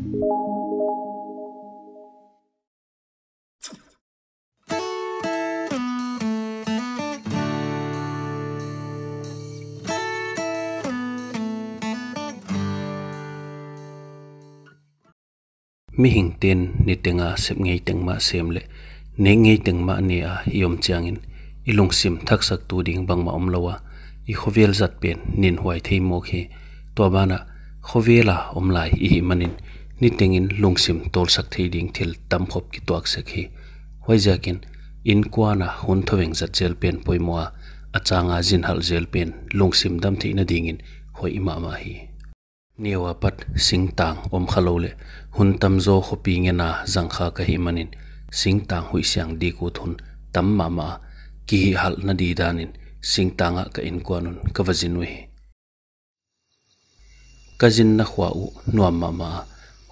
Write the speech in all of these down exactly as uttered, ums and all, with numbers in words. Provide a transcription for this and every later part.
Mihingte'n niteng a sep ngei teng mah sem leh nek ngei teng mah ne a i om chiangin, i lungsim thaksak tu ding bangmah omlou a, i khovel zat pen ninhuai thei mawk hi. Tua banah, khovel a om lai i hih manin, nitengin lungsim tawlsak thei ding thil tamkhop kituak sek hi. Huaiziakin, innkuan a hun thoveng zat zel pen poimoh a, a chang a zinhalh zel pen lungsim dam theihna dingin hoih mahmah hi. Neu a pat singtang om khalou leh hun tamzaw khopi ngen a zang kha ka hih manin, singtang huih siang dik ut hun tam mahmah a, kihihhalhna di danin singtang ah ka innkuan un ka va zin uhi. Ka zinna khua uh nuam mahmah a,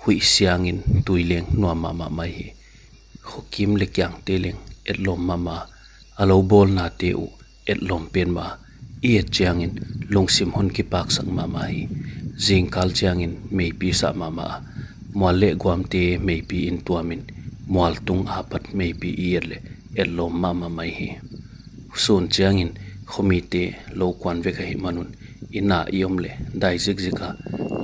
huih siangin tui leng nuam mahmah mai hi. Khokim leh kiangte leng etlawm mahmah a, a lou bawlnate uh etlawm pen mah a, i et chiangin lungsim hon kipaksak mahmah hi. Zingkal chiangin meipi sah mahmah a, mual leh guamte meipi in tuamin, mual tung a pat meipi i et leh etlawm mahmah mai hi. Sun chiangin khomite lou kuan vek ahih man un, inn a i om leh dai zikzik a,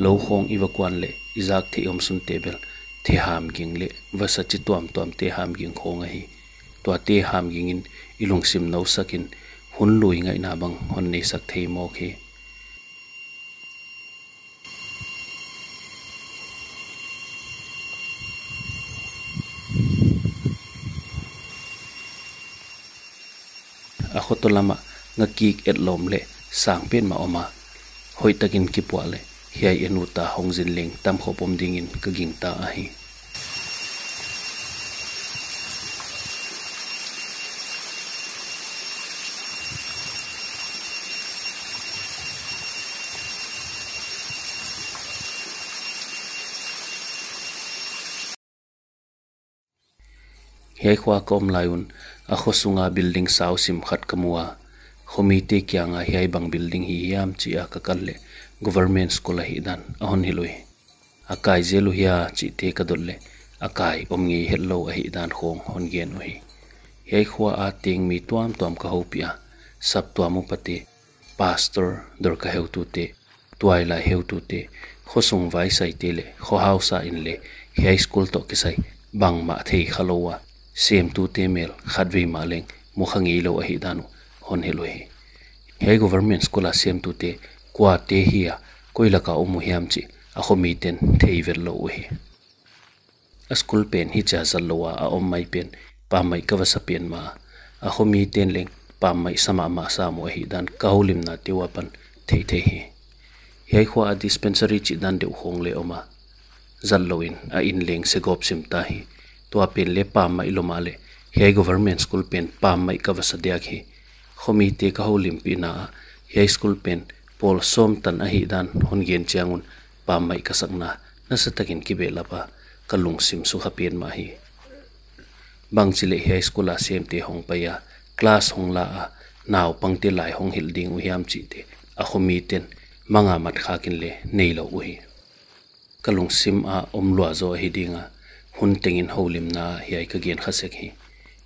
lou khawng i va kuan leh i zak theih omsunte bel theham ging leh vasa chi tuamtuamte ham ging khawng ahi. Tuate ham gingin i lungsim nousakin, hun lui ngaihna bang hon neisak thei mawk hi. A khoto lam ah ngakik etlawm leh sang petmah om a, hoihtakin kipuah leh hiai en ut a hong zin leng tamkhop om dingin ka gingta ahi. Hiai khua ka om lai un, a khosunga building sau sim khat ka mu a, khomite kianga hiai bang building hi hiam chi a ka kal leh, government school ahihdan a hon hilh uhi. A kai zel uhia chihte ka dot leh, a kai om ngei hetlou ahihdan khawng hon gen uhi. Hiai khua a teng mi tuamtuam ka houpih a, saptuam upate, pastor, dorka heutute, tuailai heutute, khosung vaisaite leh khohausa in leh hiai school toh kisai bangmah thei khalou a, semtute mel khatvei mah leng mukha ngeilou ahihdan uh hon hilh uhi. Hiai government school a semtute kuate hi a, koi laka om uhiam chih a khomiten thei vetlou uhi. A school pen hichia zatlou a a om mai pen pammaih ka vasa pen mah a, a khomiten leng pammaih sa mahmah sam uh ahihdan ka houlimnate ua pan theihtheih hi. Hiai khua a dispensary chihdan deuh khawng leh om a, zatlou in a inn leng segawp sim ta hi. Tua pen leh pammaih lou mahleh hiai government school pen pammaih ka vasa diak hi. Khomite ka houlimpihna ah hiai school pen pawl sawm tan ahihdan hon gen chiang un pammaih ka sakna nasatakin kibehlap a, ka lungsim sukha petmah hi. Bangchileh hiai school a semte hong pai a, class hong la a, naupangte lai hong hilh ding uhiam chihte a khomiten manga mat khakin leh neilou uhi. Ka lungsim a om lua zaw ahi ding a, hun tengin houlimna ah hiai ka gen kha sek hi.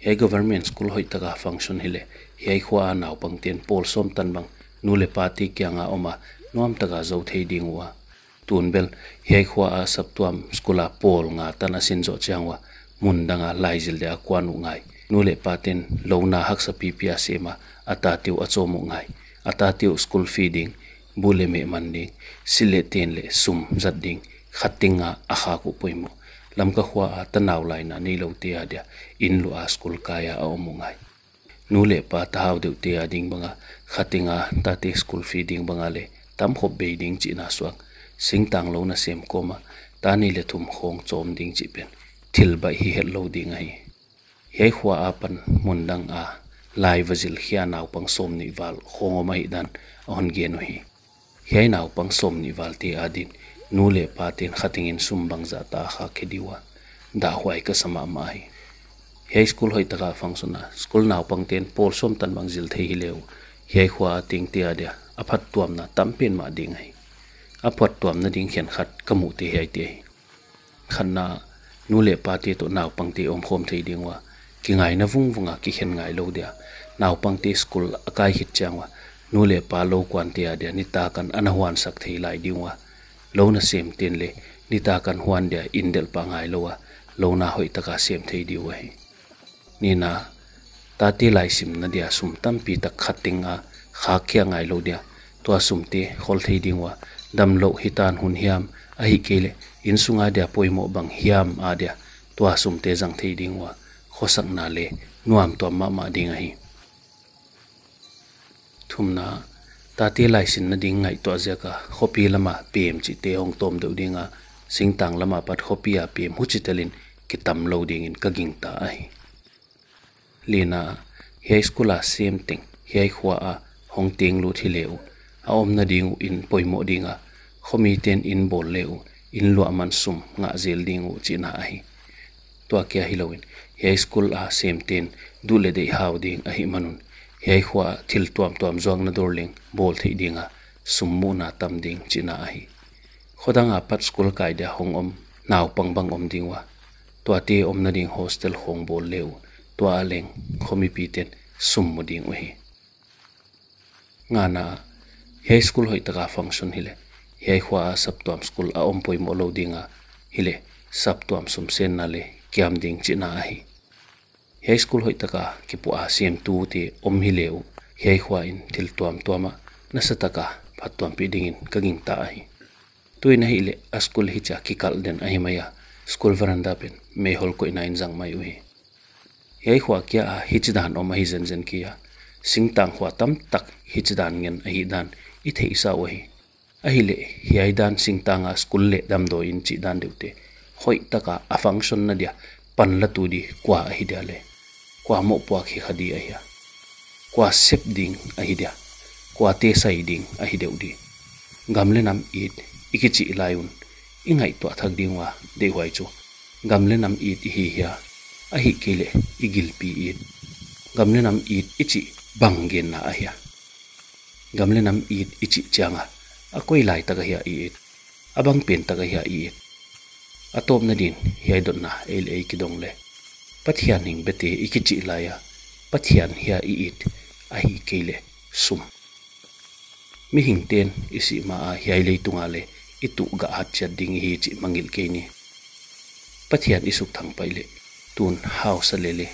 Hiai government school hoihtaka function hileh hiai khua a naupangten pawl sawm tan bang nu leh pate kianga om a, nuamtaka zou thei ding ua, tun bel hiai khua a saptuam school a pawl nga tan a sin zoh chiang ua, mundang a laizil dia kuan uh ngai, nu leh paten louna haksa pipi a sem a, a tate uh a chawm uh ngai, a tate uh school fee ding, bu leh meh man ding, silh leh ten leh sum zat ding, khateng a a khak uh poimoh. Lamka khua a tanau laina neiloute adia inn luah a school kai a a om uh ngai. Nu leh pa tahau deuhte ading banga, khateng a tate school fee ding banga leh tamkhop bei ding chihna suak, singtang lou nasem kawm a ta nih leh thum khawng chawm ding chih pen thil baih hi hetlou ding ahi. Hiai khua apan mundang a lai va zil khia naupang sawmnih val khawng om ahihdan a hon gen uhi. Hiai naupang sawmnih valte adin nu leh paten khatengin sum bangzah ta khak khe di ua, dahhuai ka sa mahmah hi. Hiai school hoihtaka function a school naupangten pawl sawm tan bang zil thei hileh uh, hiai khua a tengte adia a phattuamna tam petmah ding ahi. A phattuamna ding khenkhat ka muhte hiaite ahi. Khatna, nu leh pate toh naupangte omkhawm thei ding ua, kingaina vungvung a kikhen ngailou dia. Naupangte school a kai khit chiang ua, nu leh pa lou kuante adia nitak an ana huansak thei lai ding ua. Lou nasemten leng nitak an huan dia indelh pah ngailou a, louna hoihtaka sem thei ding uh ahi. Nihna, tate laisimna dia sum tampitak khat teng a khakkhia ngailou dia, tua sumte khol thei ding ua, damlouh hitan hun hiam, ahihkeileh innsung adia poimoh bang hiam adia tua sumte zang thei ding ua, khosakna leng nuam tuam mahmah ding ahi. Thumna, tate laisinna ding ngaihtuah ziaka khopi lama pem chihte hong tawm deuh dinga, singtang lama pat khopi a pem huchi telin kitam lou dingin ka gingta ahi. Lina, hiai school a sem teng hiai khua a hong tenglut hileh uh, a omna ding uh inn poimoh dinga, khomiten inn bawl leh uh, inn luah man sum ngah zel ding uh chihna ahi. Tua kia hilouin, hiai school a semten duh leh deih hau ding ahihman un, hiai khua a thil tuamtuam zuakna dawr leng bawl theih dinga, sum muhna tam ding chihna ahi. Khodang a pat school kai dia hong om naupang bang om ding ua, tuate omna ding hostel khong bawl leh uh, tua a leng khomipiten sum mu ding uhi. Ngana, hiai school hoihtaka function hileh, hiai khua a saptuam school a om poimoh lou dinga, hileh saptuam sum senna leng kiam ding chihna ahi. Hiai school hoihtaka kipuah a semtute om hileh uh, hiai khua in thil tuamtuam a nasataka phattuampih dingin ka gingta ahi. Tuin ahihleh a school hichia kikalh den ahi mai a, school veranda pen meihol koihna in zang mai uhi. Hiai khua kia a hichidan om ahi zenzen kei a, singtang khua tamtak hichidan ngen ahihdan i theihsa uhi. Ahihleh hiai dan singtanga school leh damdawi inn chih dan deuhte hoihtaka a function na dia panlatu di kua ahi dia leh? Kua mohpuak hi kha di ahia? Kua sep ding ahi dia? Kuate sai ding ahi deuh di? Gam leh nam it i kichih lai un, i ngaihtuah thak ding ua deihhuai chu, gam leh nam it i hi hia, ahihkeileh i gilpi it? Gam leh nam it i chih bang genna ahia? Gam leh nam it i chih chianga, a koi laitak ahia i it? A bang pentak ahia i it? A tawpna din hiai dotna ei leh ei kidong leh, Pathian hing bete i kichih laia, Pathian hia i it, ahihkeileh sum? Mihingten i sih ma a hiai leitunga leng i tuh gah hat chiat ding ihi chih mangngilh kei ni. Pathian i sukthang pai leh, tun hausa lele,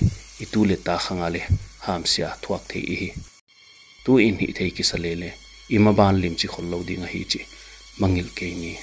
i tu leh ta khanga leng hamsia thuak thei ihi. Tuin hihthei kisa lele, i maban limchi khollou ding ahi chih mangngilh kei ni.